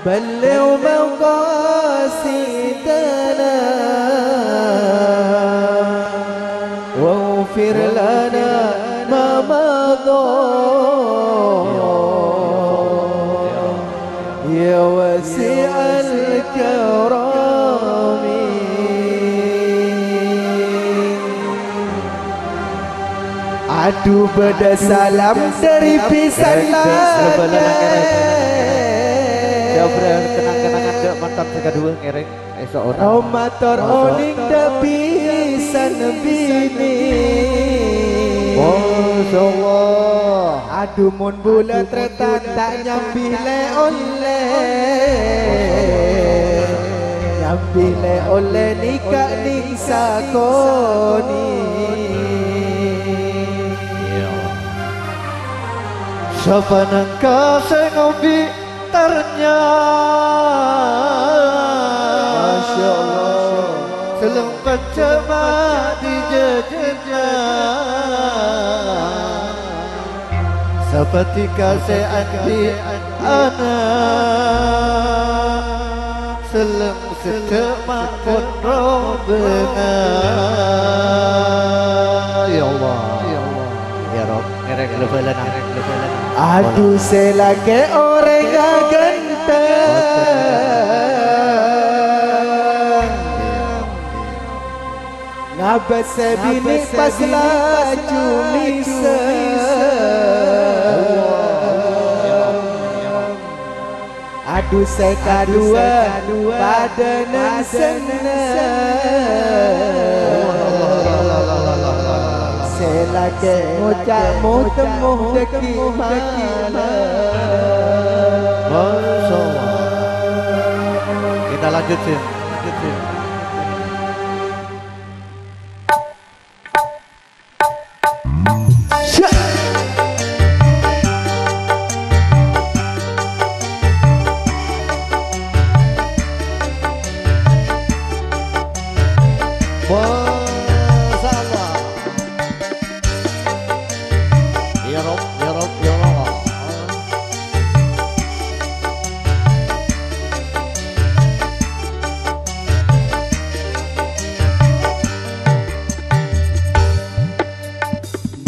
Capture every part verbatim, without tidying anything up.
بلغ مقاصدنا واغفر لنا ما مضى يا واسع الكرم. Adu, bâdâ salam dâri Bisan Nangkèng. Coba kenang-kenangan dâ' mantan sè kaduwâ ngèrèng. Èso' orèng. Roma tor onèng dâ' bisan binè. Masya Allah. Adu, mon bulâ trètan ta' nyambi lè-ollè. Nyambi lè-ollè nèka nèng sakonè'. Iya. Sapanangka sè ngombi tarnya. Masya Allah. Selleng pecce' ma' dijajana. Sapatika sè andhi' ana'. Selleng seddhâ' ma' konrombângan. Ya Allah. Ya Rabb, ngèrèng lè-bâlâna. Adu, sè lakè' orèng aghânteng. Ngabâs sè binè pas laju mèsè. Adu, sè kaduwâ padâ neng-senneng. Sè lakè' ngoca' mo-temmo dhâggi' malem. Masya Allah. Kita lanjut, Sin. Lanjut, Sin. Masya Allah. Ya Rob, ya Rob, ya Rob.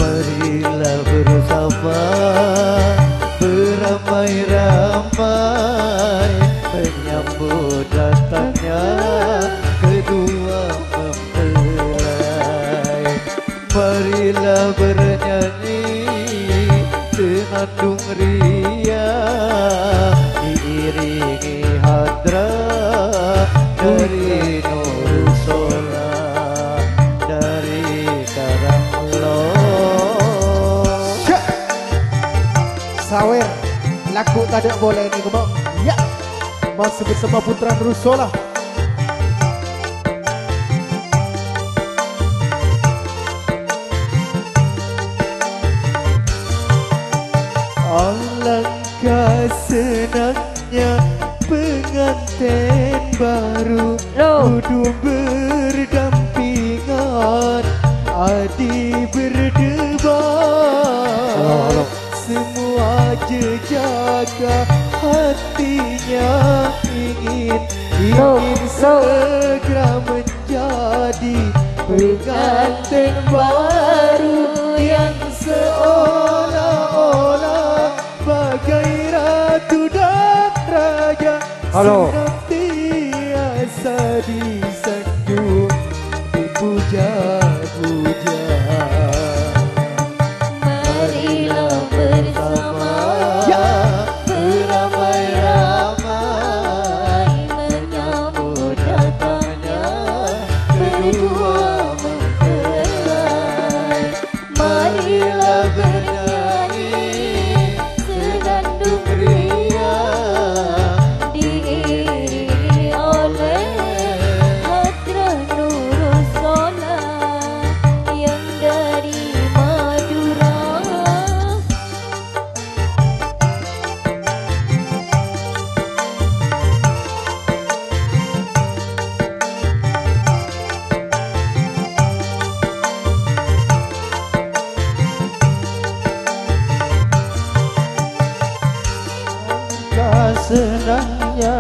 Marilah bersama beramai-ramai menyambut datangnya kedua mempelai. Marilah bernyanyi senandung ria, diiringi hadrah dari Nurus Solah, dari Karanglo. Sya! Sawer, lagu tadâ' polè nèko, Bo. Iyâ. Masih bersama Putra Nurus Solah. Alangkah senangnya pengantin baru, Loh. Duduk berdampingan, adi berdebat. Halo, halo. Semua jejak hatinya ingin, ingin segera menjadi pengantin baru yang seolah-olah bagai ratu dan raja. Halo. Senantiasa disanjung, dipuja-puja. Marilah bersama, ya, beramai-ramai menyambut datangnya kedua mempelai. Marilah bernyanyi senandung ria, diiringi oleh hadrah Nurus Solah yang dari Madura. Kasenangnga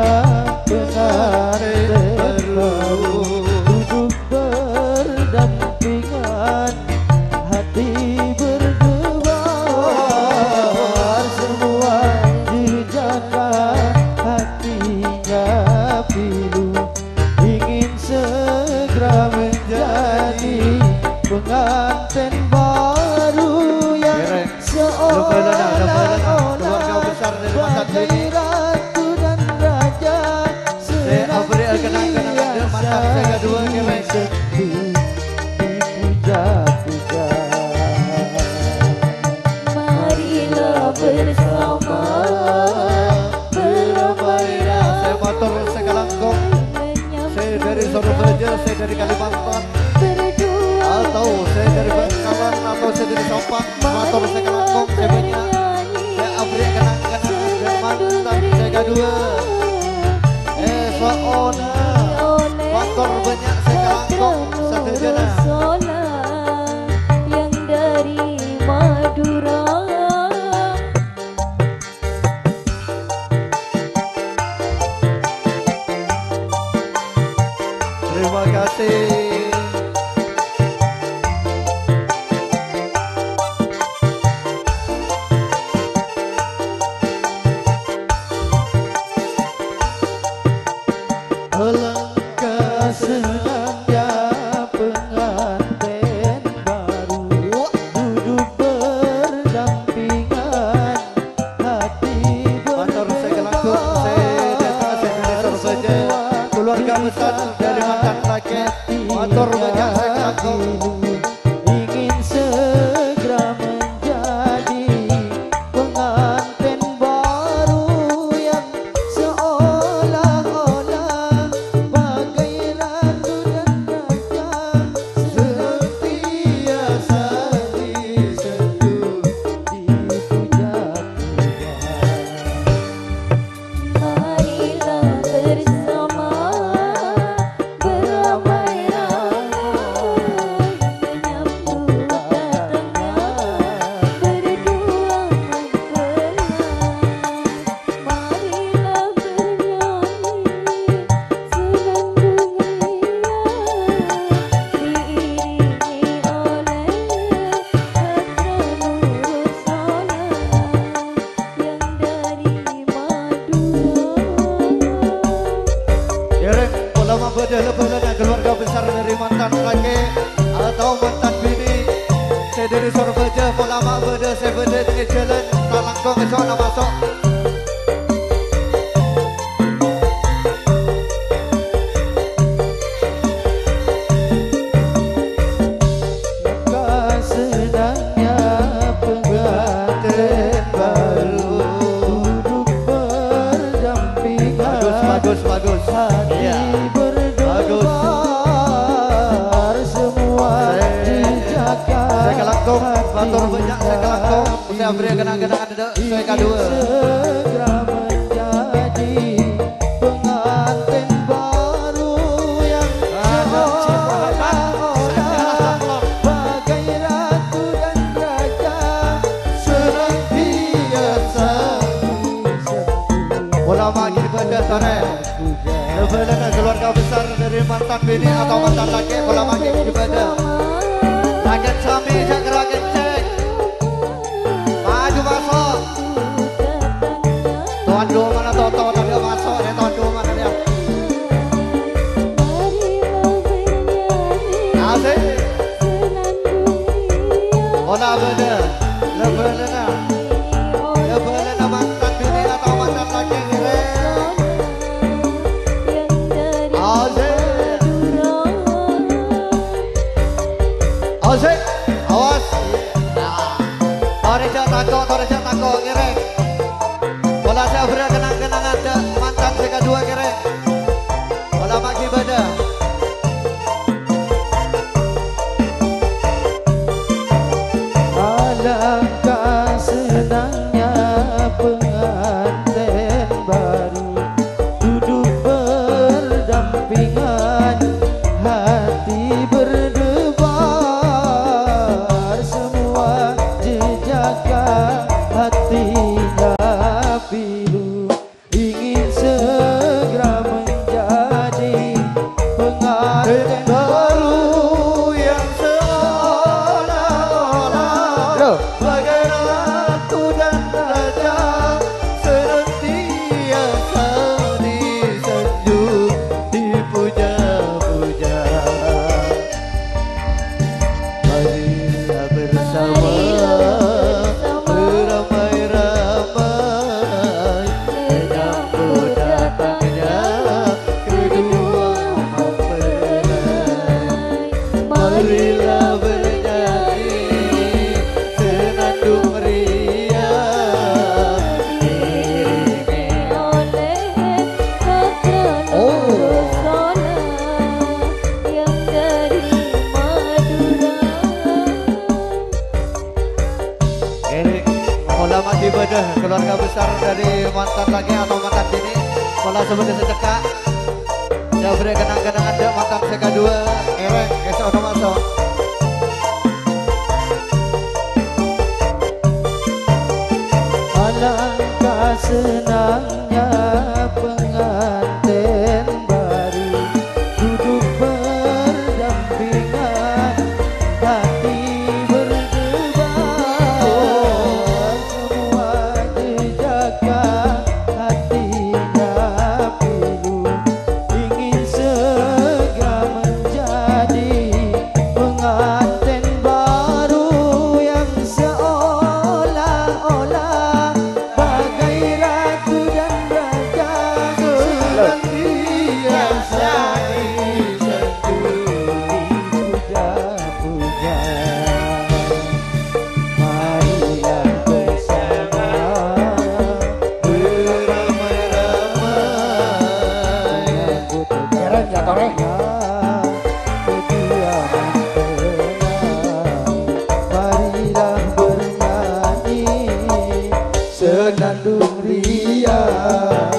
Penganten baru yang seolah-olah bagai ratu dan raja. Senantiasa dipuja-puja. Marilah bersama bermain. Sè mator sè kalangkong, sè dâri Sorbhâjâ, sè dâri Kalimantan, atau sè dâri Bangkalan, atau sè dâri Sampang, mator sè kalangkong sè bânnya', sè aberri' kenang-kenangan dâ' mantan sè kaduwâ. È, so'ona, mator bânnya' sè kalangkong sadhâjâna. Yang dari Madura. Terima kasih. Alangkah senangnya pengantin baru duduk berdampingan, hati. Mator sè kalangkong sè dâteng sè dâri Sorbhâjâ, keluarga besar dari mantan lakè. Mator bânnya' sè kalangkong. Ingin segera menjadi pengantin baru yang seolah-olah bagai ratu dan raja, senantiasa disentuh, dipuja-puja. Marilah bersama beramai-ramai menyambut datangnya berdua mempelai. Marilah bernyanyi senandung riang, diiringi oleh hadirat Nurul Solah yang dari Madura. Iyâ, rèng, pola ma' bâdâ la-bhâlâna keluarga besar dari mantan lakè atau mantan binè sè dari Sorbhâjâ, pola ma' bâdâ sè bâdâ è jhâlân, ta' langkong è so'ona maso'. Kasenangannya pengantin baru duduk berdampingan. Bagus, bagus, bagus. Hati berdebar semua jejak. Sè kalangkong, mator bânnya' sè kalangkong. Sè aberri' kenang-kenangan dâ' sè kaduwâ. Segera menjadi pengantin baru yang seolah-olah bagai ratu dan raja senantiasa disentuh. Ulama ghi' bâdâ torè. La-bhâlâna keluarga besar dari mantan binè atau mantan lakè, pola ma' ghi' bâdâ. Lakè samè jhâ' kèra kèncèng. Maju maso'. Tuan Dumana Toto tadi maso', rè Tuan Dumana dia. Asik. Pola bâdâ. La-bhâlâna. La-bhâlâna mantan binè atau mantan lakè ngèrèng. Asik. Asik. Awas. Nah. Torè jhâ' tako', torè jhâ' tako', ngèrèng. Pola sè aberri' kenang-kenangan dâ' mantan sè kaduwâ ngèrèng. Pola ma' ghi' bâdâ. Alangkah senangnya pengantin baru duduk berdampingan, hati berdebar semua jejak hatinya pilu. Ingin segera Sama beramai-ramai menyambut datangnya kedua mempelai. Marilah bernyanyi senandung meriah, diiringi oleh Putra Nur Solah yang dari Madura. Ini pola mati ibadah keluarga besar dari mantan laki atau mantan bini. Pola seperti secekak. Ya, beri kenang-kenangan dek mantan seka dua. Ewek, esok ono masuk. Alangkah senangnya pengantin baru duduk berdampingan, hati berdebar, semua jejaka hatinya pilu, ingin segera menjadi pengantin baru yang seolah-olah bagai ratu dan raja, senantiasa disentuh, dipuja-puja. Marilah bersama beramai-ramai menyambut datangnya kedua mempelai. Marilah bernyanyi senandung riang,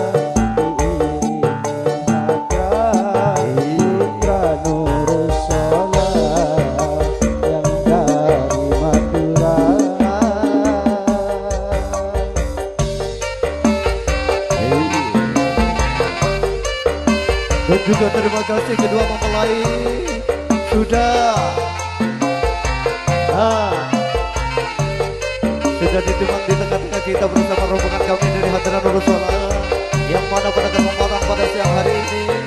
diiringi Putra Nur Solah yang dari Madura. Dan juga terima kasih kedua mempelai sudah, ah, sudah ditemani di tengah-tengah kita bersama rombongan kami dari Hadrat Nur Solah yang mana pada kesempatan pada siang hari ini